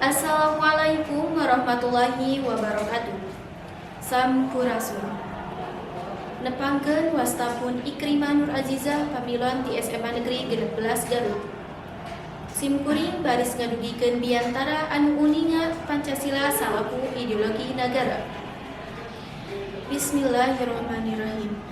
Assalamualaikum warahmatullahi wabarakatuh. Sampurasun. Nepangkeun, wasta pun Ikrimah Nur Azizah, pamiluan ti SMA Negeri 16 Garut. Simkuring baris ngadugikeun biantara anu uninga Pancasila salaku ideologi nagara. Bismillahirrahmanirrahim.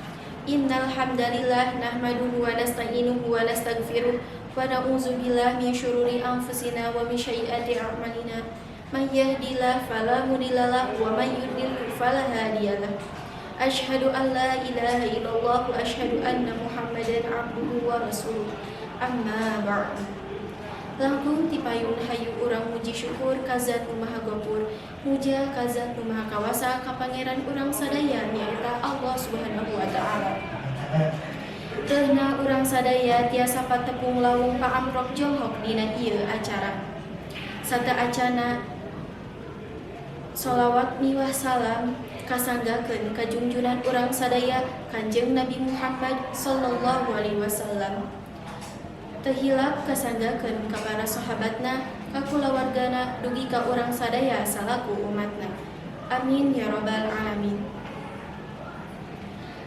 Innal hamdalillah nahmaduhu wa nasta'inuhu wa nastaghfiruh wa na'udzu billahi min syururi anfusina wa min sayyiati a'malina. May yahdihillahu fala mudhillalah wa may yudlil fala hadiyalah. Asyhadu an la ilaha illallah wa asyhadu anna Muhammadan abduhu wa rasuluh. Amma ba'du. Langkung tipayun hayu urang muji syukur ka Zat Nu Maha Gopur, muja ka Zat Nu Maha Kawasa, ka Pangeran urang sadaya, nyaeta Allah Subhanahu wa Ta'ala. Rehna urang sadaya tiasa patepung lawung paamprok jonghok dina ieu acara. Sateuacanna, sholawat miwah salam kasanggakeun ka junjunan urang sadaya, Kanjeng Nabi Muhammad sallallahu alaihi wasallam. Teu hilap kasanggakeun ka para sahabatna, ka kulawargana, dugi ka urang sadaya salaku umatna. Amin ya robbal alamin.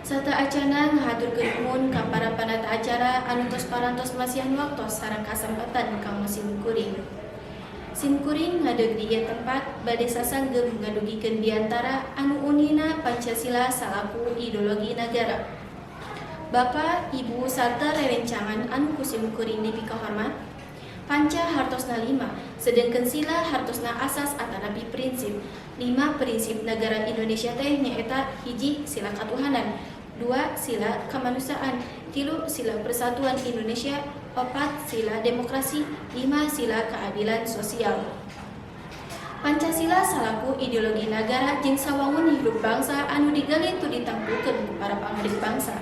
Sateuacanna, ngahaturkeun nuhun ka para panata acara anu tos parantos masihan waktos sareng kasempatan kanggo simkuring. Simkuring ngadeg di ieu tempat bade sasanggem ngadugikeun biantara anu uninga Pancasila salaku ideologi nagara. Bapak, Ibu, sarta rerencangan anu ku simkuring dipikahormat, Panca hartosna lima, sedengkeun sila hartosna asas atanapi prinsip. Lima prinsip negara Indonesia teh nyaeta: hiji, sila katuhanan; dua, sila kemanusiaan; tilu, sila persatuan Indonesia; opat, sila demokrasi; lima, sila keadilan sosial. Pancasila salaku ideologi nagara jeung sawangun hirup bangsa anu digali tur ditangtukeun ku para pangadeg bangsa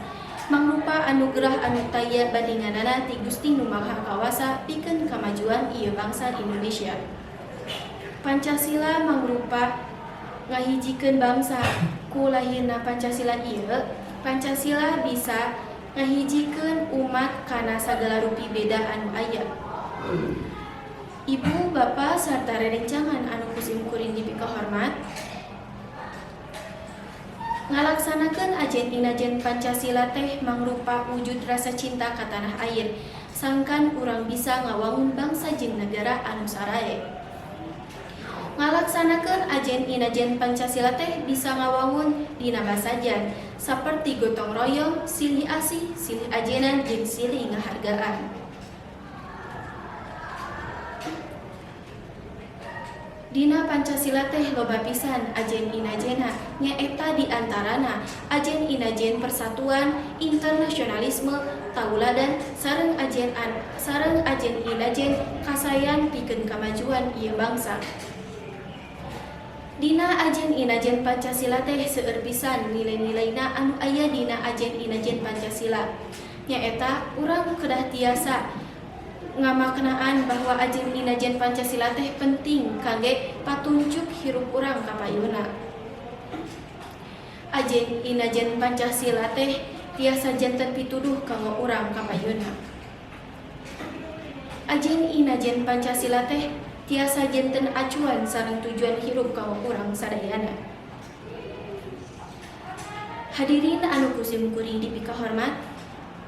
mangrupa anugerah anu taya bandinganana ti Gusti Nu Maha Kawasa pikeun kamajuan ieu bangsa Indonesia. Pancasila mangrupa ngahijikeun bangsa. Ku lahirna Pancasila ieu, Pancasila bisa ngahijikeun umat kana sagala rupi beda anu aya. Ibu, Bapak, sarta rerencangan anu ku simkuring dipikahormat, ngalaksanakeun ajen inajen Pancasila teh mangrupa wujud rasa cinta ka tanah air, sangkan urang bisa ngawangun bangsa jeung nagara anu sarae. Ngalaksanakeun ajen inajen Pancasila teh bisa ngawangun dina basajan saperti gotong royong, silih asih, silih ajenan, jeung silih ngahargaan. Dina Pancasila teh loba pisan ajen inajenna, nyaeta di antarana ajen inajen persatuan, internasionalisme, tauladan, sareng ajen inajen kasaean pikeun kamajuan ieu bangsa. Dina ajen inajen Pancasila teh seueur pisan nilai-nilaina anu aya dina ajen inajen Pancasila, nyaeta urang kedah tiasa ngamaknaan bahwa ajen inajen Pancasila teh penting kangge patunjuk hirup urang ka payuna. Ajen inajen Pancasila teh tiasa janten pituduh kanggo urang ka payuna. Ajen inajen Pancasila teh tiasa janten acuan sareng tujuan hirup kanggo urang sadayana. Hadirin anu ku simkuring dipikahormat,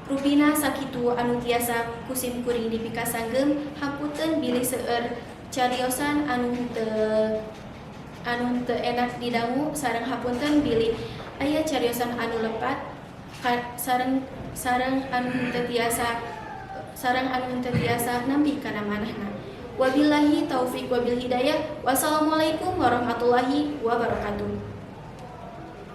rupina sakitu anu tiasa ku simkuring dipikasanggem. Hapunten bilih seueur cariosan anu teu enak didangu, sareng hapunten bilih aya cariosan anu lepat sareng sareng anu henteu tiasa sareng anu henteu tiasa nampi kana manahna. Wabillahi taufik wabil hidayah. Wassalamualaikum warahmatullahi wabarakatuh.